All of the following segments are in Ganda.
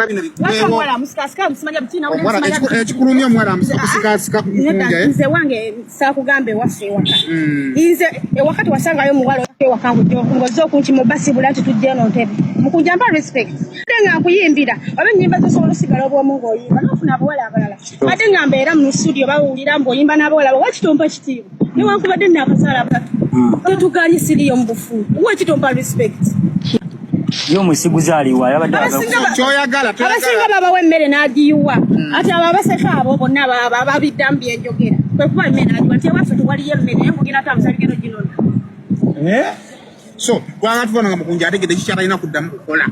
Bino bikuweewo. Ekikulumya omuwala amusikasika kukunja. Nze wange saakugamba ewaffe ewaka. Nze ewaka tewasangayo muwala ewaka ng'ozze okunkima obasibula nti tujja eno ntebe. Mukunja mpa respect. Ate nga nkuyimbira oba ennyimba zosobola osigala obwomu ng'oyimba n'ofuna abawala abalala. Ate nga mbeera mu studio bawulira mbu oyimba n'abawala wakitompa kitiibwa. Newankubadde nakazaala batatu. Tetuganye siriyo mu bufumbo. Wakitompa respect. Ye omusiguze aliwa yabadde kyoyagala abasinga babawa emmere n'agiyiwa ati abo abaseka abo bonna babiddamu byenjogera kwe kuba emmere n'agiwa nti ewaffe tewaliyo emmere naye nkugenda tambuza bigero ginona. So twagala tubona nga Mukunja ategedde kikyatalina kuddamu kukola.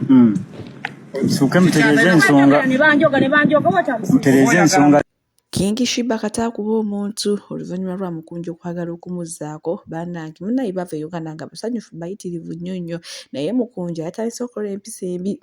Suuke mutereeze ensonga. Ne banjoga ne banjoga watamusiga. Mutereeze ensonga. King Sheebah kata akuba omuntu oluvannyuma lwa Mukunja okwagala okumuzzaako. Bannange munnaye bava e Uganda nga basanyufu bayitirivu nnyo nnyo, naye Mukunja yatandise okukola empisa embi.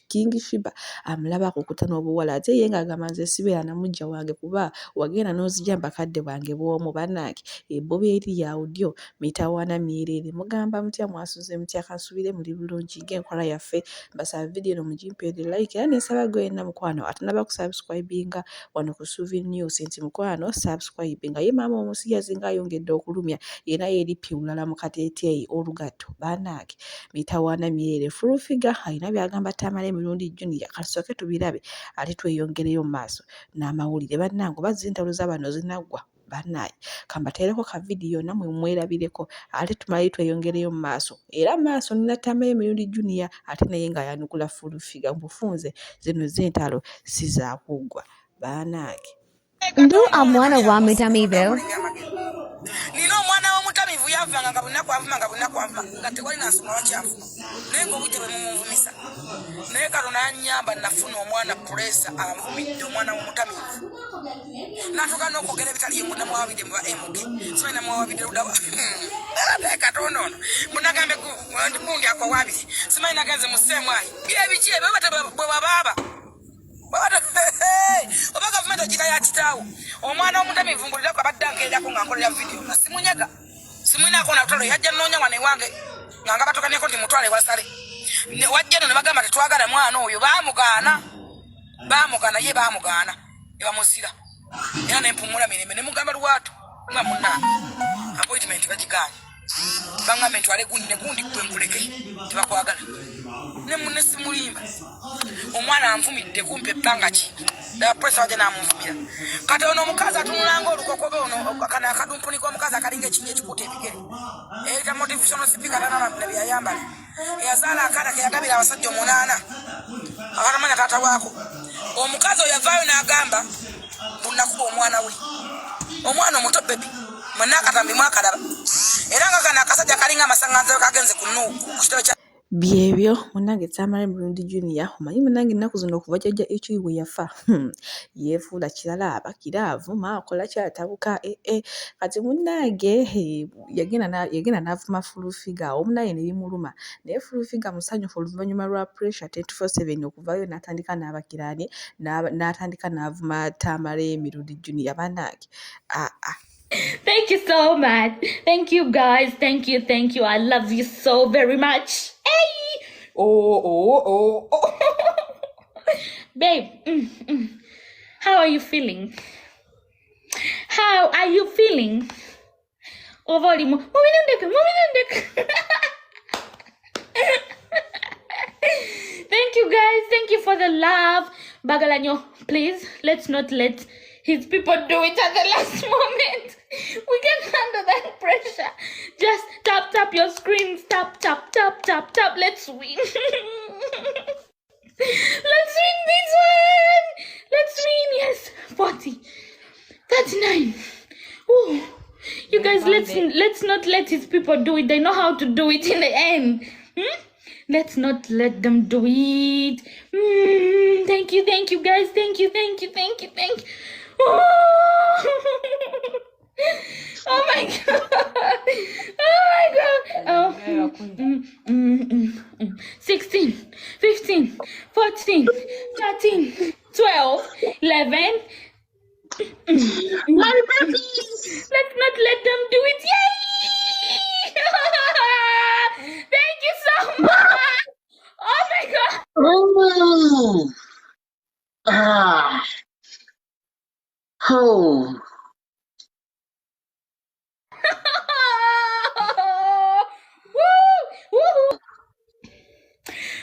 King Sheebah amulaba akukuta n'obuwala ate ye ng'agamba nze sibeera na muggya wange kuba wagenda n'ozigya mu bakadde bange bw'omu. Bannange ebboba eri ya audio mitawaana myereere. Mugamba mutya, mwasuze mutya? Kansuubire muli bulungi ng'enkola yaffe. Mbasaba vidiyo eno mugimpeere like era nensaba gwe yenna mukwano atanaba kusubscribinga wano ku Suvi News nti mukwano subscribe. Nga ye maama omusiyazi ng'ayongedde okulumya yena yeerippye bulala mu kateeteeyi olugatto. Bannange mitawaana myereere. Full Figure alina by'agamba Tamale Mirundi Junior. Katusooke tubirabe ate tweyongereyo mu maaso n'amawulire. Bannange oba z'entalo za bano zinaggwa? Bannaaye kambateereko ka vidiyo nammwe mwerabireko ate tumale tweyongereyo mu maaso. Era maaso nina Tamale Mirundi Junior ate naye ng'ayanukula Full Figure. Mu bufunze zino z'entalo si za kuggwa. Bannange. Ndu omwana wa mutamivu. Nina omwana w'omutamivu yavanga nga bunaku avuma nga bunaku avuma nga tewali nansonga lwaki avuma naye ngaobujja bwe mumunvumisa naye Katonda yanyamba nafuna omwana puresa anvumidde omwana w'omutamivu natuuka n'okwogera ebitaliyo mbu namuwabidde mu ba MK simanyi namuwabidde ludawa naye Katonda ono mbunagambe gundi akwawabire simanyi nagenze mu seemwayi byebiki ebyo bwe babaaba oba gavumenti ogita ya kitaawo omwana omutamivu mbulirako abadde ankeerako nga nkolera vidiyo nga simunyega simwinaako na lutalo yajja nnoonya wano ewange nga nga batukaneko nti mutwale wasale wajja eno ne bagamba tetwagala mwana oyo baamugaana baamugaana ye baamugaana ne bamuzira era ne mpumula mirembe ne mugamba lwatu nga munnange appointment bagigaanye baŋŋambe ntwale gundi ne gundi gwe nkuleke tebakwagala ne munne simulimba omwana anvumidde kumpi ebbanga ki presa wajja n'amunvumira kati ono omukazi atunulanga olukokobe ono kano akadumpuni k'omukazi akalinga ekinnya ekikuta ebigere eyita motivational speaker tanana byayambala eyazaala akaana keyagabira abasajja omunaana akatamanya taata waako omukazi oyo yavaayo n'agamba bunakuba omwana we omwana omuto bebi mwenna akatambi mwakalaba era nga kano akasajja kalinga amasaŋŋanziro kagenze ku ku kitebe kya Byebyo munnange Tamale Mirundi Junior omanyi munnange ennaku zino okuva jjajja Echui bwe yafa yeefuula kirala abakira avuma akola ki atabuka kati munnange yagenda n'avuma Full Figure awo munnaye ne bimuluma naye Full Figure musanyufu oluvannyuma lwa pressure 24/7 okuvaayo n'atandika n'abakira ani n'atandika n'avuma Tamale Mirundi Junior bannange aa. Thank you so much. Thank you guys. Thank you. Thank you. I love you so very much. Hey. Oh, oh, oh, oh. Babe, How are you feeling? How are you feeling? Oba oli mubinendeke, mubinendeke. Thank you guys. Thank you for the love. Bagalanyo, please, let's not let his people do it at the last moment. We can handle that pressure. Just tap, tap your screens. Tap, tap, tap, tap, tap. Let's win. Let's win this one. Let's win. Yes. 40. 39. Ooh. You guys, let's not let his people do it. They know how to do it in the end. Let's not let them do it. Thank you, thank you guys. Thank you, thank you, thank you, thank you. Oh, oh my God. Oh my God. Oh. 16, 15, 14, 13, 12, 11. My babies. Let's not let them do it. Yay! Thank you so much. Oh my God. Oh. Ah. Oh. Woo! Woohoo!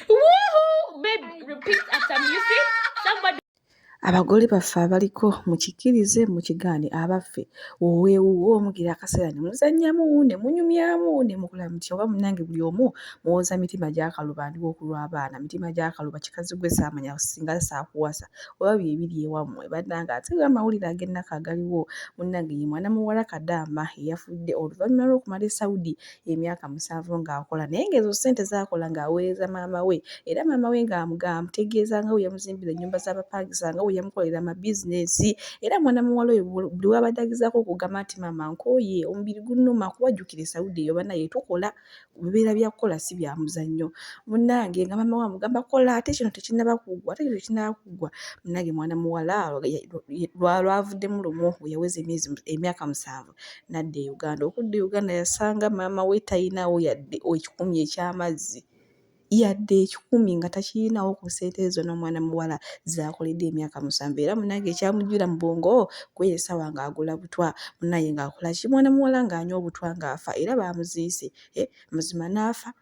Woohoo! Babe, repeat after me. You see? Somebody Abagole baffe abaliko mukikkirize mukigaane abaffe woweewuwo mugira akaseera ne muzannyamu ne munyumyamu ne mukola mutya oba munnange buli omu muwoza mitima gyakaluba ndiwo ku lw'abaana mitima gyakaluba kikazi ggwe saamanya singa saakuwasa oba bye biri ewammwe bannange ate amawulire ag'ennaku agaliwo munnange ye mwana muwala Kadaama eyafudde oluvannyuma lw'okumala e Saudi emyaka 7 ng'akola naye ng'ezo ssente z'akola ng'aweereza maama we era maama we ng'amutegeeza nga bwe yamuzimbira ennyumba z'abapangisa nga bwe yamukolera amabizinensi era mwana muwala oyo buli w'abadde agezaako okugamba nti maama nkooye omubiri gunnuma kuba jjukira e Saudi eyo bannaye tukola bibeera bya kukola si bya muzannyo munnange nga maama we amugamba kola ate kino tekinnaba kuggwa ate kino tekinnaba kuggwa munnange mwana muwala lwavuddemu lumu bwe yaweza emyezi emyaka 7 n'adda e Uganda. Okudda e Uganda yasanga maama we talinawo yadde ekikumi eky'amazzi yadde ekikumi nga takirinawo ku ssente zonna omwana muwala z'akoledde emyaka 7 era munnange ekyamujjira mu bwongo kweyo essaawa ng'agula butwa munnaye ng'akola ki mwana muwala ng'anywa obutwa ng'afa era baamuziise mazima n'afa.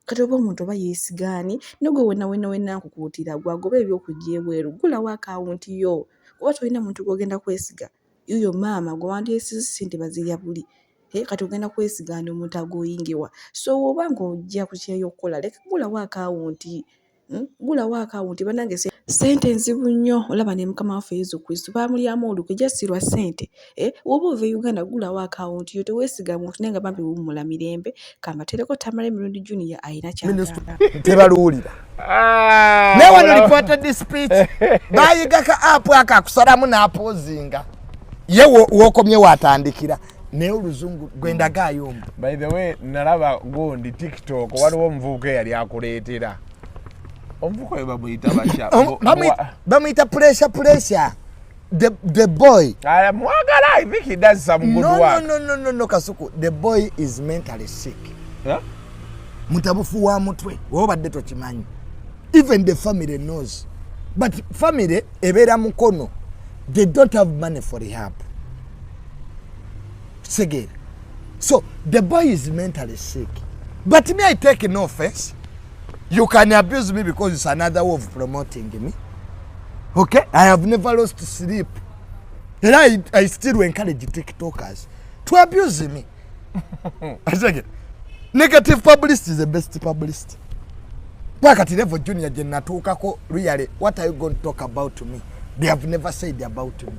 Kati oba omuntu oba yeesiga ani ne gwe wenna wenna wenna nkukuutira ggwe agoba eby'okujja ebweru ggulawo akawunti yo kuba tolina muntu gw'ogenda kwesiga yuuyo maama gwe wandyesize ssente bazirya buli kati ogenda kwesiga ani omuntu agoyingewa so bw'oba ng'ojja ku kyeyo okukola leka ggulawo akawunti ggulawo akawunti bannange ssente nzibu nnyo olaba ne mukama waffe Yesu Kristo baamulyamu olukwe just lwa ssente bw'oba ova e Uganda ggulawo akawunti yo teweesiga muntu naye nga bambi wummula mirembe kambatereko Tamale Mirundi Junior alina ky'agamba. Tebaluwulira. Naye wano reported speech bayigako app akakusalamu n'apozinga ye wokomye watandikira naye oluzungu gwendagaayo mbu. By the way, nalaba gundi TikTok waliwo omuvubuka eyali akuleetera omuvubuka oyo bamuyita batya? Bamuyita Pressure Pressure the boy. Mwagala, I think he does some good no, work. No, no, no, no, Kasuku, the boy is mentally sick. Yeah? Mutabufu wa mutwe wobadde tokimanyi. Even the family knows, but family ebeera mukono, they don't have money for rehab. Segera. So the boy is mentally sick, but me, I take no offense. You can abuse me because it's another way of promoting me. Okay, I have never lost sleep and I still encourage TikTokers to abuse me. Asege. Negative publicity is the best publicity. Wakati level junior gye natuukako, really, what are you going to talk about to me? They have never said about me.